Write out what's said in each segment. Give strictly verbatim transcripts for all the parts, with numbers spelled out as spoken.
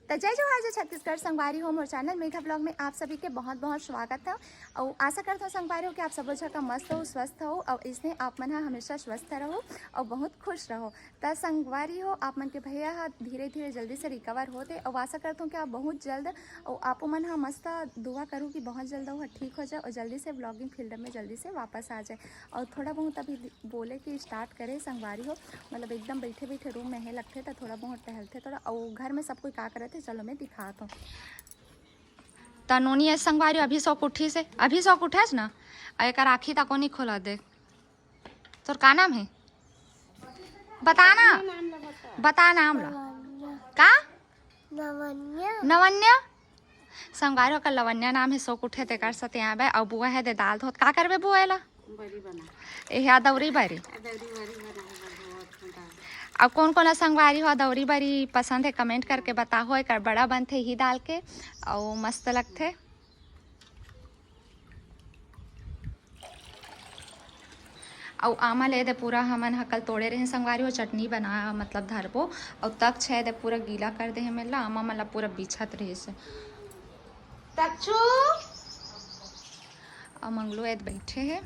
त जय जोहार, जय छत्तीसगढ़। संगवारी हो, मोर चैनल मेघा ब्लॉग में आप सभी के बहुत बहुत स्वागत है। और आशा करता हूँ संगवारी हो कि आप सब झन का मस्त हो, स्वस्थ हो, और इसने आप मन ह हमेशा स्वस्थ रहो और बहुत खुश रहो। त संगवारी हो, आप मन के भैया ह धीरे धीरे जल्दी से रिकवर होते, और आशा करता हूँ कि आप बहुत जल्द, और आप मन ह मस्त दुआ करूँ कि बहुत जल्द वो ठीक हो जाए और जल्दी से ब्लॉगिंग फील्ड में जल्दी से वापस आ जाए। और थोड़ा बहुत अभी बोले कि स्टार्ट करे संगवारी हो, मतलब एकदम बैठे बैठे रूम में हे लगथे, त थोड़ा बहुत टहलथे थोड़ा। और घर में सब कोई का करत हे, चलो मैं दिखात हूँ। त नोनी ए संगवारी अभी सो के उठिस हे, अभी सो के उठेस ना, अउ एकर आँखी तको नहीं खोला दे। तोर का नाम हे? बता ना, बता नाम ला। का? नवन्या। नवन्या। संगवारी हो, ओकर लवन्या नाम हे, सो के उठे तेकर सते आबे। अउ बुआ हे दे दाल धोत, का करबे बुआ एला? बरी बना। एहे अदौरी बरी। अदौरी बरी बनाए बर बहुत मजा आवे। अउ कोन कोन ला संगवारी हो अदौरी बरी पसंद हे, कमेंट करके बताहो। एकर बड़ा बनथे ही दाल के, अउ मस्त लगथे। अउ आमा ले दे पूरा हमन ह कल तोड़े रहे संगवारी हो, चटनी बना मतलब धरबो। अउ तक छे दे पूरा गीला कर दे हे मेला, आमा मन ला पूरा बिछत रहिस हे। तक्षु अउ मंगलू एद बैठे हे।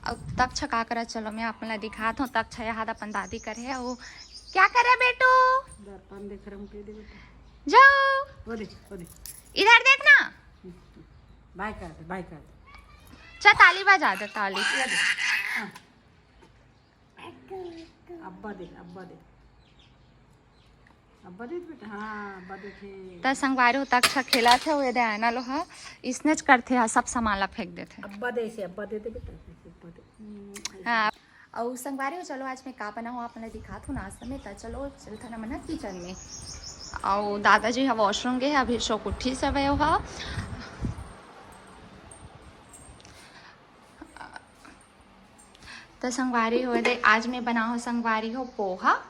अउ तक छका करा, चलो मैं आप मन ला दिखात हूँ। तक छ यहाँ अपन दादी करे हे। अउ क्या करे बेटू? दर्पण देख रहे हम, कह दे बेटा। जाओ। वो दे, वो दे। इधर देख ना। बाय कर दे, बाय कर दे। चल ताली बजा दे, ताली। ये दे। हाँ। अब्बा दे, अब्बा दे। अब्बा दे बेटा, हाँ, अब्बा देखे। त संगवारी हो तक छ खेलत हे, वो दे आना लो हा, इसने च करथे हा, सब सामान ला फेंक देथे। अब्बा दे, इसे अब्बा दे दे बेटा, इसे अब्बा दे। हम्म, हाँ। अउ संगवारी हो, चलो आज मैं का बनाहूँ, आप मन ला दिखात हूँ नाश्ता में। त चलो चलथन हमन ह किचन में। अउ दादाजी ह वॉशरूम गे हे, अभी सो के उठिस हवय ओहा। त संगवारी हो दे, आज मैं बनाहूँ संगवारी हो पोहा।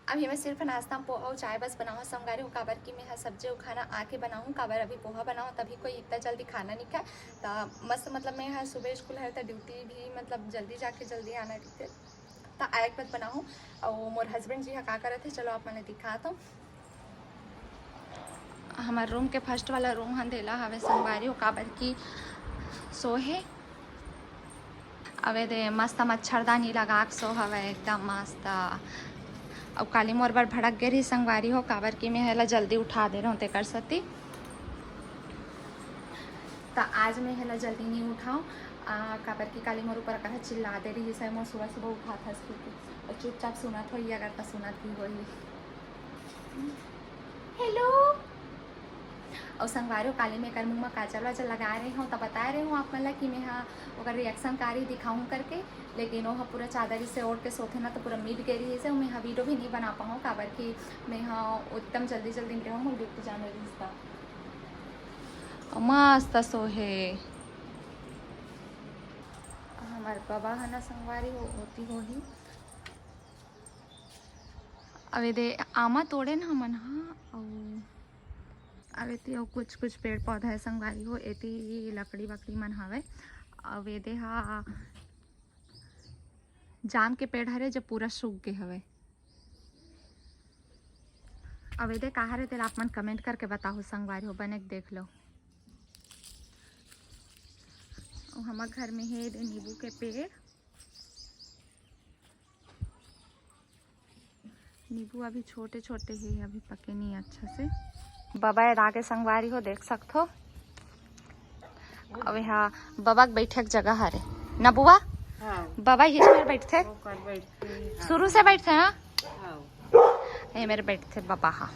अभी मैं सिर्फ नाश्ता में पोहा अउ चाय बस बनाहूँ संगवारी हो, काबर कि मैं ह सब्जी अउ खाना आके बनाहूँ, काबर अभी पोहा बनाहूँ तभी कोई इतना जल्दी खाना नहीं खाए। त मस्त मतलब मैं ह सुबह स्कूल है त ड्यूटी भी मतलब जल्दी जाके जल्दी आना रहिथे, त आए के बाद बनाहूँ। अउ मोर हस्बैंड जी ह का करत हे, चलो आप मन ला दिखात हूँ। हमर रूम के फर्स्ट वाला रूम ह अंधेला हवे संगवारी हो, काबर कि सो हे। अबे दे मस्त मच्छरदानी लगा के सो हवे एकदम मस्त। अउ काली मोर बर भड़क गे रही संगवारी हो, काबर कि मैं एला जल्दी उठा दे रहूँ तेकर सेती। त आज मैं एला जल्दी नहीं उठाऊँ, आ, काबर कि काली मोर ऊपर कहा चिल्ला दे रही है, मोर सुबह सुबह उठात हस करके। अउ चुपचाप सुनत होही, अगर त सुनत भी होही। हेलो। अउ संगवारी हो, काली मैं एकर मुँह म काजल वाजल लगाए रहे हूँ, त बताए रहे हूँ आप मन ला कि मैं ह ओकर रिएक्शन का रही दिखाऊँ करके, लेकिन वो ह पूरा चादर से ओढ़ के सोथे ना, त पूरा मिट गे रही से, मैं ह वीडियो भी नहीं बना पाऊँ, काबर कि मैं ह एकदम जल्दी जल्दी निकले हूँ, ड्यूटी जाने रही इसका। मस्त सो हे हमर बाबा ह ना संगवारी हो, होती होही। अब एदे आमा तोड़े न हमन ह, अउ अब एती अउ कुछ कुछ पेड़ पौधा है संगवारी हो, एती लकड़ी वकड़ी मन हवे। अब एदे हा जाम के पेड़ हरे जो पूरा सूख गे हवे। अब एदे का हरे तेला आप मन कमेंट करके बताओ संगवारी हो, बने के देख लो। अउ हमर घर में हे एदे नींबू के पेड़। नींबू अभी छोटे छोटे हे, अभी पके नहीं अच्छा से। बबा एदा के संगवारी हो, देख सकथो। अब यहाँ बबा के बैठे के जगह हरे न बुआ? हाँ। बबा हिच मेर बैठथे। ओकर बैठथे, हाँ। शुरू से बैठथे ना? हाँ। ये मेर बैठथे बबा, हाँ।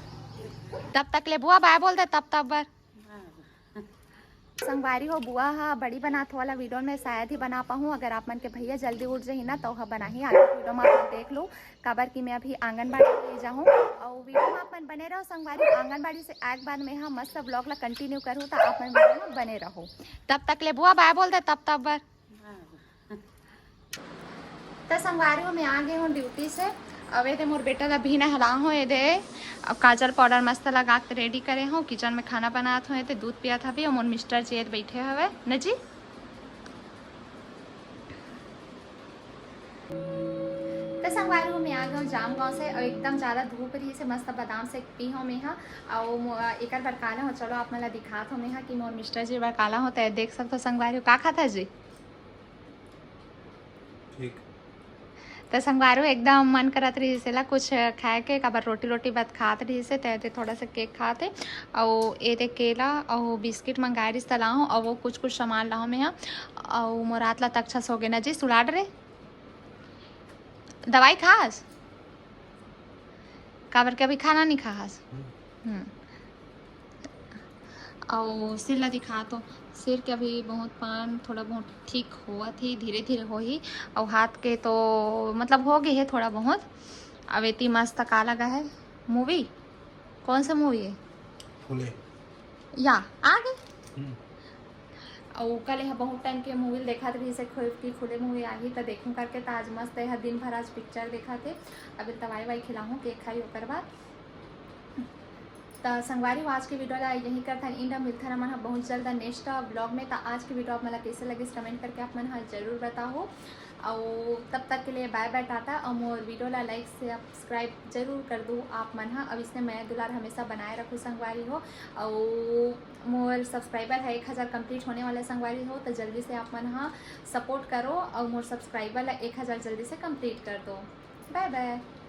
तब तक ले बुआ बाय बोल दे, तब तक बर। हाँ। संगवारी हो, बुआ हा बड़ी बनात वाला वीडियो में शायद ही बना पाहूँ। अगर आप मन के भैया जल्दी उठ जाही ना, तो हा बनाही आगे वीडियो में आप देख लो, काबर कि मैं अभी आंगनबाड़ी ले जाहूँ। और वीडियो में आप मन बने रहो संगवारी। आंगनबाड़ी से आए के बाद मैं हा मस्त ब्लॉग ला कंटिन्यू करूँ, तो आप मन वीडियो में बने रहो। तब तक ले बुआ बाय बोल दे, तब तक बर। त संगवारी हो, मैं आ गे हूँ ड्यूटी से। अब एदे मोर बेटा ला भी नहला हो, एदे अब काजल पाउडर मस्त लगा के रेडी करे हो, किचन में खाना बनात हो, एदे दूध पियत हवे, अउ मोर मिस्टर जी एदे बैठे हवे न जी। त संगवारी हो, मैं आ गए हूँ जाम गाँव से और एकदम ज़्यादा धूप रहिसे, मस्त बादाम shake पी हूँ मैं हा। और मो- एकर बर का लाहूँ, चलो आप मन ला दिखात हूँ मैं हा कि मोर मिस्टर जी बर का लाहूँ। तो देख सकते हो संगवारी हो, का खाता जी? ठीक। तो संगवारी हो, एकदम मन करत रहिसे ला कुछ खाए के, काबर रोटी रोटी भात खात रहिसे, ते, ते थोड़ा सा cake खात हे। और ये दे केला और बिस्किट मंगाए रहिस त लाहूँ, और वो कुछ कुछ सामान लाहूँ मैं हा। और मोर रात ला तक छस हो गए ना जी, सुलाड रे। दवाई खास? काबर के अभी खाना नहीं खास। हम्म। और सिर ला दिखा तो, सिर के अभी बहुत पान थोड़ा बहुत ठीक होवत ही, धीरे धीरे होही। और हाथ के तो मतलब हो गए है थोड़ा बहुत। अब एती मस्त का लगा है movie, कौन सा movie है? फूले। या आ गए। हम्म। और कल यह बहुत टाइम के movie देखत रहिसे, खुल की खुले movie आही त देखूं करके। त आज मस्त यह दिन भर आज picture देखत हे। अभी दवाई वाई खिलाहूँ, cake खाई ओकर बाद। त संगवारी हो, आज के video ला यहीं करथन end। मिलथन हमन ह बहुत जल्द next vlog में। त आज के video आप मन ला कैसे लगिस, comment करके आप मन ह जरूर बताओ। और तब तक के लिए bye bye, टाटा। और मोर video ला like से subscribe जरूर कर दो आप मन ह। अब इसने मया दुलार हमेशा बनाए रखो संगवारी हो। और मोर subscriber है एक हज़ार complete होने वाला संगवारी हो, तो जल्दी से आप मन ह support करो और मोर subscriber ला एक हज़ार जल्दी से complete कर दो। Bye bye।